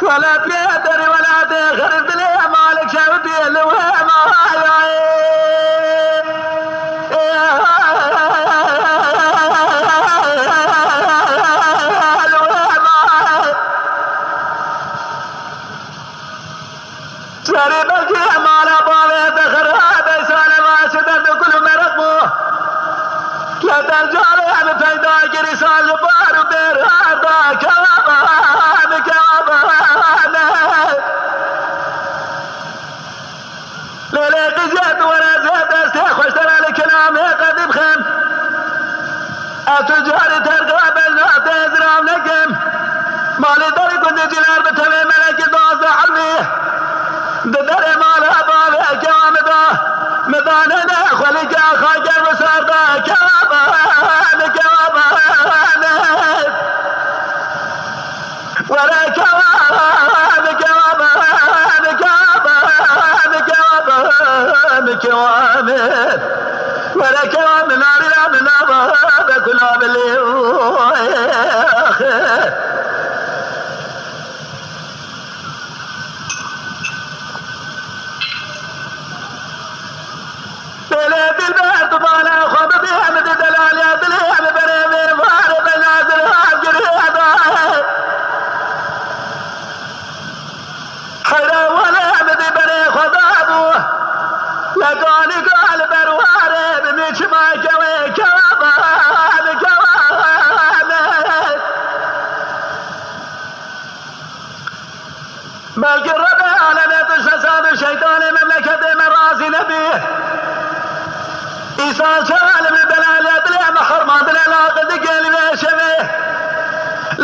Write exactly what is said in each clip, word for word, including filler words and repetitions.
Welat lê derî welatê xerîb dilê Malik Şewtî li wê mayayê. Li wê mayayê. Serî belkî mala bavê te xerab e, sale vaşi derd û kul û meraq bû. Lê te carê em peyda kirî sal ji bar û bêr arda, kewa bane, kewa bane. Lê lê qîzê tu were zê destê xweştera li kilamê qedî bixin. Ez tu carî terqa bejna te zirav nekim. Malê derî gundê cînar bi tevê melekî duwazdeh elmî. Di derê mala bavê kewa min da. Min danê ne xwelî ke xaker bi ser da. Kewa bane, kewa bane. Were kewa bane, kewa bane, kewa bane, kewa bane, kewa bane. Were kewa min narî ra min nava be kula bilê. Belê dilber tu bala xwe bibî, em di delaliya dilê em berê vê warê be nazir hav girê da. Heyra wele em di berê xwe da bû. Lekanî gal berwarê bi mi çima kewê kewa bane, kewa bane. Belkî Rebê alemê tu şesad û şeytanê memleketê me razî nebî. Îsa çalim li delalê dilê me hermandine laqidikê li vê şevê.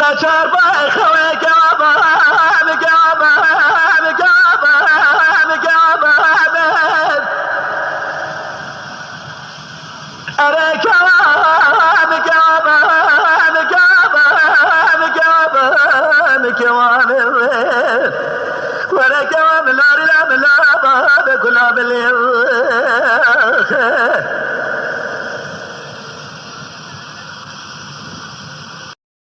La çarpayê xewê kewa ba.